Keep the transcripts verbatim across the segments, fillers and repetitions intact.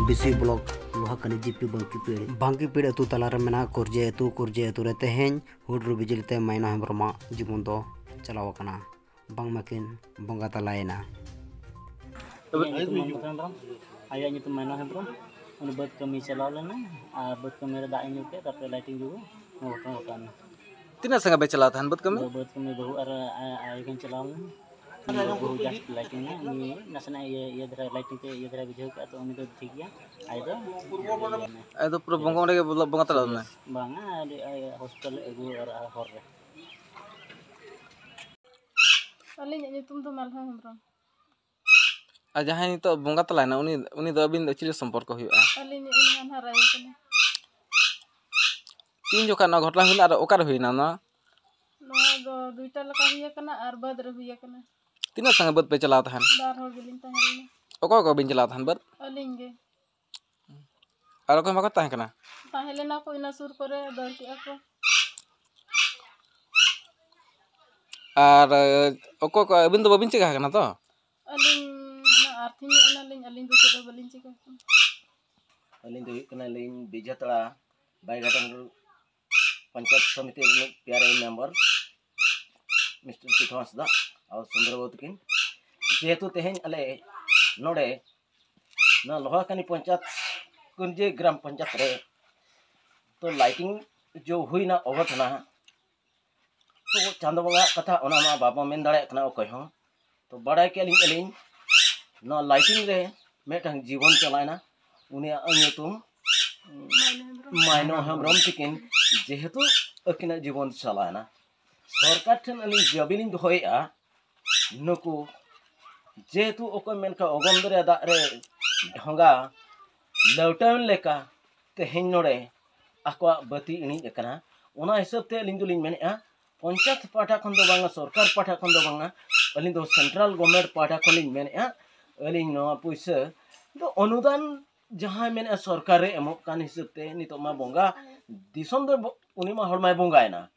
ᱯᱤᱥᱤ block ᱞᱳᱦᱟᱠᱟᱱᱤ GP ᱵᱟᱝᱠᱤᱯᱤᱲ᱾ ᱵᱟᱝᱠᱤᱯᱤᱲ ᱟᱹᱛᱩ ᱛᱟᱞᱟᱨᱮ ᱢᱮᱱᱟᱜ ᱠᱩᱨᱡᱮ ᱟᱹᱛᱩ᱾ ᱠᱩᱨᱡᱮ ᱟᱹᱛᱩ ᱨᱮ ᱛᱮᱦᱮᱧ ᱦᱩᱰᱨᱩ ᱵᱤᱡᱽᱞᱤ ᱛᱮ ᱢᱟᱭᱱᱟ ᱦᱮᱢᱵᱨᱚᱢᱟᱜ ᱡᱤᱵᱚᱱ ᱫᱚ ᱪᱟᱞᱟᱣ ᱟᱠᱟᱱᱟ᱾ ᱵᱟᱝᱢᱟᱠᱤᱱ ᱵᱚᱸᱜᱟ ᱛᱟᱞᱟᱭᱮᱱᱟ᱾ ᱤᱧᱟᱹᱜ ᱧᱩᱛᱩᱢ ᱢᱚᱢᱚᱛᱟ ᱦᱮᱢᱵᱨᱚᱢ, ᱟᱭᱟᱜ ᱧᱩᱛᱩᱢ ᱢᱟᱭᱱᱟ ᱦᱮᱢᱵᱨᱚᱢ᱾ ᱩᱱᱤ ᱵᱟᱹᱫᱽ ᱠᱟᱹᱢᱤᱭ ᱪᱟᱞᱟᱣ ᱞᱮᱱᱟ ᱟᱨ ᱵᱟᱹᱫᱽ ᱠᱟᱹᱢᱤ ᱨᱮ ᱫᱟᱜ ᱮ ᱧᱩ ᱠᱮᱫ, ᱛᱟᱨᱯᱚᱨᱮ ᱞᱟᱭᱴᱤᱝ ᱡᱩᱜᱩ ᱱᱚᱣᱟ ᱜᱷᱚᱴᱚᱱᱟ ᱜᱷᱚᱴᱟᱣ ᱮᱱᱟ᱾ ᱛᱤᱱᱟᱹᱜ ᱥᱟᱸᱜᱮ ᱯᱮ ᱪᱟᱞᱟᱣ ᱛᱟᱦᱮᱱ ᱵᱟᱹᱫᱽ ᱠᱟᱹᱢᱤ? ᱵᱟᱹᱫᱽ ᱠᱟᱹᱢᱤ ᱵᱟᱹᱦᱩ ᱟᱨ ᱟᱭ ᱠᱤᱱ ᱪᱟᱞᱟᱣ ᱞᱮᱱᱟ᱾ ᱩᱱᱤ ᱫᱚ ᱵᱟᱹᱦᱩ just ᱞᱟᱭᱴᱤᱝ ᱮ, ᱩᱱᱤ ᱱᱟᱥᱮᱱᱟᱜ ᱤᱭᱟᱹ, ᱤᱭᱟᱹ ᱫᱷᱟᱨᱟ ᱞᱟᱭᱴᱤᱝ ᱛᱮ ᱤᱭᱟᱹ ᱫᱷᱟᱨᱟ ᱵᱩᱡᱷᱟᱹᱣ ᱠᱮᱫᱟ, ᱛᱚ ᱩᱱᱤ ᱫᱚ ᱴᱷᱤᱠ ᱜᱮᱭᱟ᱾ ᱟᱡ ᱫᱚ ᱟᱡ ᱫᱚ ᱯᱩᱨᱟᱹ ᱵᱚᱸᱜᱟ ᱚᱸᱰᱮ ᱜᱮ ᱵᱚᱞᱚ-, ᱵᱚᱸᱜᱟ ᱛᱟᱞᱟ ᱞᱮᱱᱟᱭ? ᱵᱟᱝᱟ, ᱟᱹᱰᱤ, ᱟᱭ ᱦᱚᱥᱯᱤᱴᱟᱞ ᱟᱹᱜᱩ ᱟᱨ ᱦᱚᱨ ᱨᱮ᱾ ᱟᱹᱞᱤᱧᱟᱜ ᱧᱩᱛᱩᱢ ᱫᱚ ᱢᱟᱞᱦᱟ ᱦᱮᱢᱵᱨᱚᱢ᱾ ᱟᱨ ᱡᱟᱦᱟᱸᱭ ᱱᱤᱛᱚᱜ ᱵᱚᱸᱜᱟ ᱛᱟᱞᱟᱭᱮᱱᱟ, ᱩᱱᱤ, ᱩᱱᱤ ᱫᱚ ᱟᱹᱵᱤᱱ ᱫᱚ ᱪᱤᱞᱤ ᱥᱚᱢᱯᱚᱨᱠᱚ ᱦᱩᱭᱩᱜᱼᱟ? ᱟᱹᱞᱤᱧ ᱩᱱᱤ ᱦᱟᱱᱦᱟᱨ ᱟᱭᱳ ᱠᱟᱱᱟ᱾ ᱛᱤᱱ ᱡᱚᱠᱷᱟᱡ ᱱᱚᱣᱟ ᱜᱷᱚᱴᱚᱱᱟ ᱦᱩᱭᱱᱟ ᱟᱨ ᱚᱠᱟᱨᱮ ᱦᱩᱭᱱᱟ ᱱᱚᱣᱟ? ᱱᱚᱣᱟ ᱫᱚ ᱫᱩᱭᱴᱟ ᱞᱮᱠᱟ ᱦᱩᱭ ᱟᱠᱟᱱᱟ ᱟᱨ ᱵᱟᱹᱫᱽ ᱨᱮ ᱦᱩᱭ ᱟᱠᱟᱱᱟ᱾ ᱛᱤᱱᱟᱹᱜ ᱥᱟᱸᱜᱮ ᱵᱟᱹᱫᱽ ᱯᱮ ᱪᱟᱞᱟᱣ ᱛᱟᱦᱮᱱ? ᱵᱟᱨ ᱦᱚᱲ ᱜᱮᱞᱤᱧ ᱛᱟᱦᱮᱸ ᱞᱮᱱᱟ᱾ ᱚᱠᱚᱭ ᱚᱠᱚᱭ ᱵᱤᱱ ᱪᱟᱞᱟᱣ ᱛᱟᱦᱮᱱ ᱵᱟᱹᱫᱽ? ᱟᱹᱞᱤᱧ ᱜᱮ᱾ ᱟᱨ ᱚᱠᱚᱭ ᱦᱚᱸ ᱵᱟᱠᱚ ᱛᱟᱦᱮᱸ ᱠᱟᱱᱟ? ᱛᱟᱦᱮᱸ ᱞᱮᱱᱟ ᱠᱚ ᱤᱱᱟᱹ ᱥᱩᱨ ᱠᱚᱨᱮ, ᱫᱟᱹᱲ ᱠᱮᱜᱼᱟ ᱠᱚ᱾ ᱟᱨ, ᱮ, ᱚᱠᱚᱭ ᱠᱚ, ᱟᱹᱵᱤᱱ ᱫᱚ ᱵᱟᱹᱵᱤᱱ ᱪᱤᱠᱟ ᱟᱠᱟᱱᱟ ᱛᱚ? ᱟᱹᱞᱤᱧ ᱚᱱᱟ ᱟᱨᱛᱷᱤᱝ ᱧᱚᱜ ᱮᱱᱟᱞᱤᱧ, ᱟᱹᱞᱤᱧ ᱫᱚ ᱪᱮᱫ ᱦᱚᱸ ᱵᱟᱹᱞᱤᱧ ᱪᱤᱠᱟ ᱟᱠᱟᱱᱟ᱾ ᱟᱹᱞᱤᱧ ᱫᱚ ᱦᱩᱭᱩᱜ ᱠᱟᱱᱟᱞᱤᱧ ᱵᱤᱡᱷᱟᱛᱟᱲᱟ ᱵᱟᱭᱜᱷᱟᱴᱟᱱ ᱯᱚᱧᱪᱟᱭᱮᱛ ᱥᱚᱢᱤᱛᱤ ᱨᱤᱱᱤᱡ ᱯᱤ ᱟᱨ ᱟᱭ ᱢᱮᱢᱵᱟᱨ ᱢᱤᱥᱴᱟᱨ ᱯᱤᱴᱷᱩ ᱦᱟᱸᱥᱫᱟ ᱟᱨ ᱥᱩᱱᱫᱚᱨ ᱵᱟᱹᱵᱩ ᱛᱟᱹᱠᱤᱱ᱾ ᱡᱮᱦᱮᱛᱩ ᱛᱮᱦᱮᱧ ᱟᱞᱮ ᱱᱚᱰᱮ ᱱᱚᱣᱟ ᱞᱳᱦᱟᱠᱟᱱᱤ ᱯᱚᱧᱪᱟᱭᱮᱛ ᱠᱩᱨᱡᱮ ᱜᱨᱟᱢ ᱯᱚᱧᱪᱟᱭᱮᱛ ᱨᱮ ᱛᱚ ᱞᱟᱭᱴᱤᱝ ᱡᱚ ᱦᱩᱭᱱᱟ ᱚᱜᱷᱚᱴᱚᱱᱟ, ᱛᱚ ᱪᱟᱸᱫᱚ ᱵᱚᱸᱜᱟᱣᱟᱜ ᱠᱟᱛᱷᱟ, ᱚᱱᱟ ᱢᱟ ᱵᱟᱵᱚ ᱢᱮᱱ ᱫᱟᱲᱮᱭᱟᱜ ᱠᱟᱱᱟ ᱚᱠᱚᱭ ᱦᱚᱸ᱾ ᱛᱚ ᱵᱟᱲᱟᱭ ᱠᱮᱜᱼᱟ ᱞᱤᱧ ᱟᱹᱞᱤᱧ, ᱱᱚᱣᱟ ᱞᱟᱭᱴᱤᱝ ᱨᱮ ᱢᱤᱫᱴᱟᱝ ᱡᱤᱵᱚᱱ ᱪᱟᱞᱟᱣᱮᱱᱟ, ᱩᱱᱤᱭᱟᱜ ᱧᱩᱛᱩᱢ ᱢᱟᱭᱱᱟ ᱦᱮᱢᱵᱨᱚᱢ᱾ ᱢᱟᱭᱱᱟ ᱦᱮᱢᱵᱨᱚᱢ ᱛᱤᱠᱤᱱ᱾ ᱡᱮᱦᱮᱛᱩ ᱟᱹᱠᱤᱱᱟᱜ ᱡᱤᱵᱚᱱ ᱪᱟᱞᱟᱣᱮᱱᱟ, ᱥᱚᱨᱠᱟᱨ ᱴᱷᱮᱱ ᱟᱹᱞᱤᱧ ᱫᱟᱹᱵᱤ ᱞᱤᱧ ᱫᱚᱦᱚᱭᱮᱫᱼᱟ, ᱱᱩᱠᱩ ᱡᱮᱦᱮᱛᱩ ᱚᱠᱚᱭ ᱢᱮᱱ ᱠᱷᱟᱱ ᱚᱜᱚᱢ ᱫᱚᱨᱭᱟ ᱫᱟᱜ ᱨᱮ ᱰᱷᱚᱸᱜᱟ ᱞᱟᱹᱣᱴᱟᱹᱣᱮᱱ ᱞᱮᱠᱟ ᱛᱮᱦᱮᱧ ᱱᱚᱰᱮ ᱟᱠᱚᱣᱟᱜ ᱵᱟᱹᱛᱤ ᱤᱬᱤᱡ ᱟᱠᱟᱱᱟ᱾ ᱚᱱᱟ ᱦᱤᱥᱟᱹᱵ ᱛᱮ ᱟᱹᱞᱤᱧ ᱫᱚᱞᱤᱧ ᱢᱮᱱᱮᱫᱼᱟ, ᱯᱚᱧᱪᱟᱭᱮᱛ ᱯᱟᱦᱴᱟ ᱠᱷᱚᱱ ᱫᱚ ᱵᱟᱝᱟ, ᱥᱚᱨᱠᱟᱨ ᱯᱟᱦᱴᱟ ᱠᱷᱚᱱ ᱫᱚ ᱵᱟᱝᱟ, ᱟᱹᱞᱤᱧ ᱫᱚ ᱥᱮᱱᱴᱨᱟᱞ ᱜᱚᱵᱷᱚᱨᱱᱢᱮᱱᱴ ᱯᱟᱦᱴᱟ ᱠᱷᱚᱱ ᱞᱤᱧ ᱢᱮᱱᱮᱫᱼᱟ, ᱟᱹᱞᱤᱧ ᱱᱚᱣᱟ ᱯᱩᱭᱥᱟᱹ ᱫᱚ ᱚᱱᱩᱫᱟᱱ ᱡᱟᱦᱟᱸᱭ ᱢᱮᱱᱮᱫᱼᱟ ᱥᱚᱨᱠᱟᱨᱮ ᱮᱢᱚᱜ ᱠᱟᱱ ᱦᱤᱥᱟᱹᱵ ᱛᱮ ᱱᱤᱛᱚᱜ ᱢᱟ ᱵᱚᱸᱜᱟ ᱫᱤᱥᱚᱢ ᱫᱚ ᱵᱚ-, ᱩᱱᱤ ᱢᱟ ᱦᱚᱲ ᱢᱟᱭ ᱵᱚᱸᱜᱟᱭᱮᱱᱟ,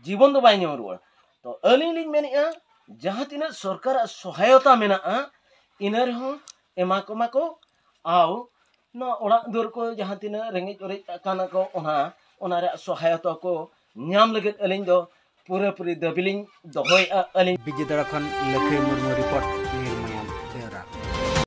ᱡᱤᱵᱚᱱ ᱫᱚ ᱵᱟᱭ ᱧᱟᱢ ᱨᱩᱣᱟᱹᱲ᱾ ᱛᱚ ᱟᱹᱞᱤᱧ ᱞᱤᱧ ᱢᱮᱱᱮᱫᱼᱟ, ᱡᱟᱦᱟᱸ ᱛᱤᱱᱟᱹᱜ ᱥᱚᱨᱠᱟᱨᱟᱜ ᱥᱚᱦᱟᱭᱚᱛᱟ ᱢᱮᱱᱟᱜᱼᱟ, ᱤᱱᱟᱹ ᱨᱮᱦᱚᱸ ᱮᱢᱟ ᱠᱚᱢᱟ ᱠᱚ, ᱟᱨ ᱱᱚᱣᱟ ᱚᱲᱟᱜ ᱫᱩᱣᱟᱹᱨ ᱠᱚ ᱡᱟᱦᱟᱸ ᱛᱤᱱᱟᱹᱜ ᱨᱮᱸᱜᱮᱡ ᱚᱨᱮᱡ ᱟᱠᱟᱱᱟ ᱠᱚ, ᱚᱱᱟ ᱚᱱᱟ ᱨᱮᱭᱟᱜ ᱥᱚᱦᱟᱭᱚᱛᱟ ᱠᱚ ᱧᱟᱢ ᱞᱟᱹᱜᱤᱫ ᱟᱹᱞᱤᱧ ᱫᱚ ᱯᱩᱨᱟᱹᱯᱩᱨᱤ ᱫᱟᱹᱵᱤ ᱞᱤᱧ ᱫᱚᱦᱚᱭᱮᱫᱼᱟ᱾ ᱟᱹᱞᱤᱧ ᱵᱤᱡᱮᱫᱟᱲᱟ ᱠᱷᱚᱱ ᱞᱟᱹᱠᱷᱟᱹᱭ ᱢᱩᱨᱢᱩ ᱨᱤᱯᱳᱨᱴ,